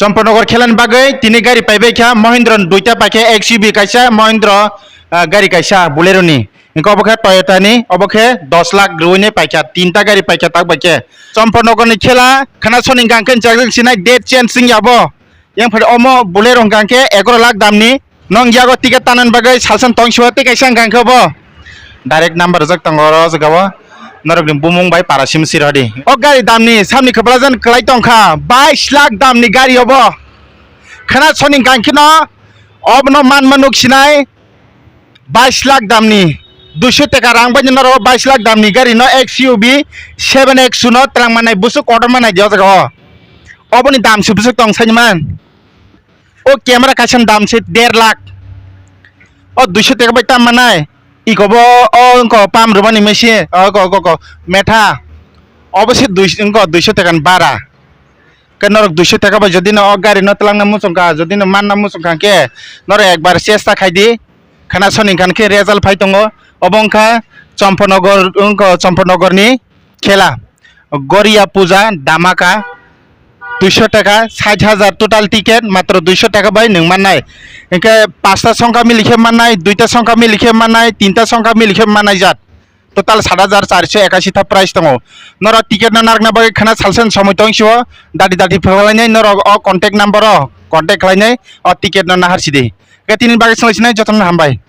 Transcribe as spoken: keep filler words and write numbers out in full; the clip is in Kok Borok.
Champanagar khelani bagwi tini gari paibai kha Mahindra ni duita paikha, X U V kaisa, Mahindra, ah, gari kaisa Bolero ni. Hingke obo khe Toyota ni, obo khe dos lakh rwui nai paikha, tinta gari paikha tak bai khe. Champanagar ni khela khana soni hingka khe chajak sinai date change wngya bo. Yang phai omo Bolero hingka khe egaroh lakh dam ni. Nong yago ticket tanani bagwi salsan tong siwa tei kaisa hingka khe obo. Direct number rijak tongo oro jaga o. Norok ni bumung bai para sim sir hodi. O gari dam ni samni khapla jan kwlai tong kha bais lakh dam ni gari obo. Khana soni hingka khe no obono manma nuk sinai. Bais lakh damni, duiso taka rang bai norok bais lakh damni gari no X U V seven X U no twlang manai busuk order manai di o jaga o. Oboni dam se busuk tong sani man. O camera kaisa ni dam se der lakh. O duiso taka bai tam manai. Iko bo o wngko pam rwmani machine, o ko, ko, ko, metha. Obo se dui, wngko duiso taka ni bara. Khe norok duiso taka bai jodi no o gari no twlangna muchung kha, jodi no manna muchung kha khe norok ekbar chesta khai di. Khana soni hingka khe result phai tongo. Obo wngkha Champanagar, wngkha Champanagar ni khela. Goria puja dhamaka. Duiso taka, sait hajar total ticket, matro duiso taka bai nwng mannai. Hingke pasta songkha mili khe mannai, duita songkha mili khe mannai, tinta songkha mili khe mannai jat. Total sat hajar charso ekashi ta price tongo. Norok ticket no narwkna bagwi khana salsa ni somoi tong sio, dati dati phaklainai norok o contact number o contact khlainai o ticket no nahar sidi. Khe tini bagwi swlaisinai jotono hambai.